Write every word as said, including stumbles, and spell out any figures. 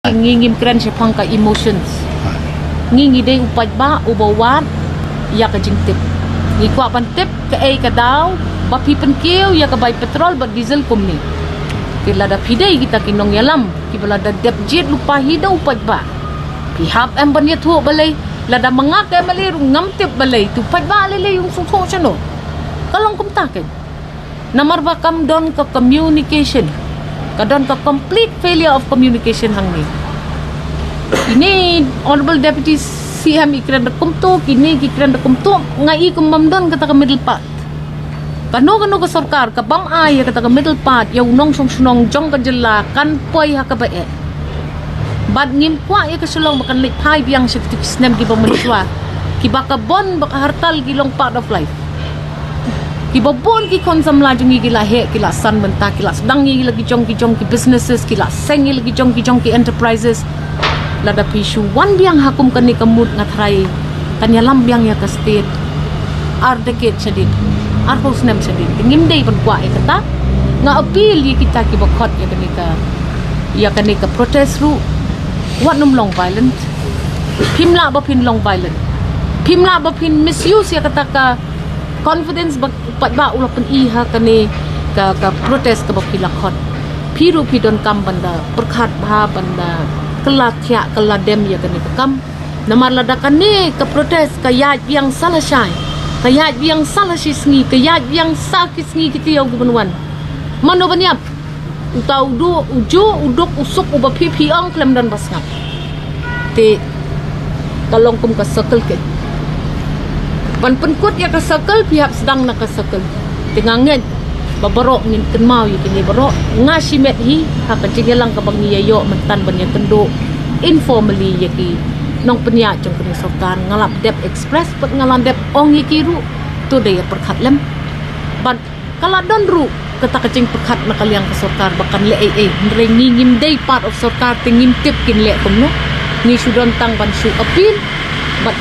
Ngi ngim kren shaphang ka emotions. Ngi ngi dei u paidbah uba wad ïa ka jingtip. Ngi kwah ban tip kaei ka daw ba phi pynkiew ïa ka bai petrol bad diesel kumne. Te lada phi dei kita ki nongïalam kiba lada dep jied lypa hi da u paidbah, phi hap em ban ïathuh balei? Lada ma nga ka M L A ruh ngam tip balei, te u paidbah lei lei un sngewthuh shano? Ka long kumta kein. Namar ba kam don ka communication. Ka don ka complete failure of communication hangne. Ine Honorable Deputy C M i kren da kumto, kine ki kren da kumto, nga i kum bym don kata ka middle path. Kano kano ka sorkar ka bym ai ïa kata ka middle path ïa u nongshong shnong jong ka jylla kan poi ha kaba eh. Bad ngim kwah ïa ka Shillong ba kan leit phai biang sha kito ki snem kiba mynshuwa, kiba ka bun ba ka hartal ki long part of life. Kiba bun ki khun samla jong ngi ki la heh, ki la san mynta, ki la sdang ïa la ki jong ki jong ki businesses, ki la seng ïa la ki jong ki jong ki enterprises. Lada phi shu wan biang ha kum kane ka mut, nga tharai kan ïalam biang ïa ka state ar decade shadien, arphew snem shadien. Te ngim dei ban kwah ïa kata. Nga appeal ïa kita kiba khot ïa kane ka, ïa kane ka protest ruh, wat nym long violent. Phim lah ba phin long violent. Phim lah ba phin misuse ïa kata ka confidence ba u paidbah u la pyni ha kane ka, ka protest kaba phi la khot. Phi ruh phi donkam ban da pyrkhat bha, ban da kylla thiah kylla dem ïa kane ka kam. Namar lada kane ka protest ka ïaid biang sa lashai, ka ïaid biang sa lashisngi, ka ïaid biang sa ki sngi ki taïew kiban wan, mano ban ïap? Uta u duk, u ju, u duk, u suk uba phi phi ong khlem don ba sngap. Te ka long kum ka circle kein. Ban pynkut ïa ka circle, phi hap sdang na ka circle. Te nga ngeit ba baroh ngin kynmaw ïa kine baroh. Nga shimet hi ha ka jingïalang kaba ngi ïa ïoh mynta ban ïakynduh informally ïa ki nongpynïaid jong kane ka sorkar. Nga la dep express bad nga la dep ong ïa ki ruh, to da ïa pyrkhat lem. Bad ka la don ruh kata ka jingpyrkhat na ka liang ka sorkar ba kan leh ei ei, hynrei ngi ngim dei part of sorkar, te ngim tip kin leh kumno. Ngi shu don tang ban shu appeal bad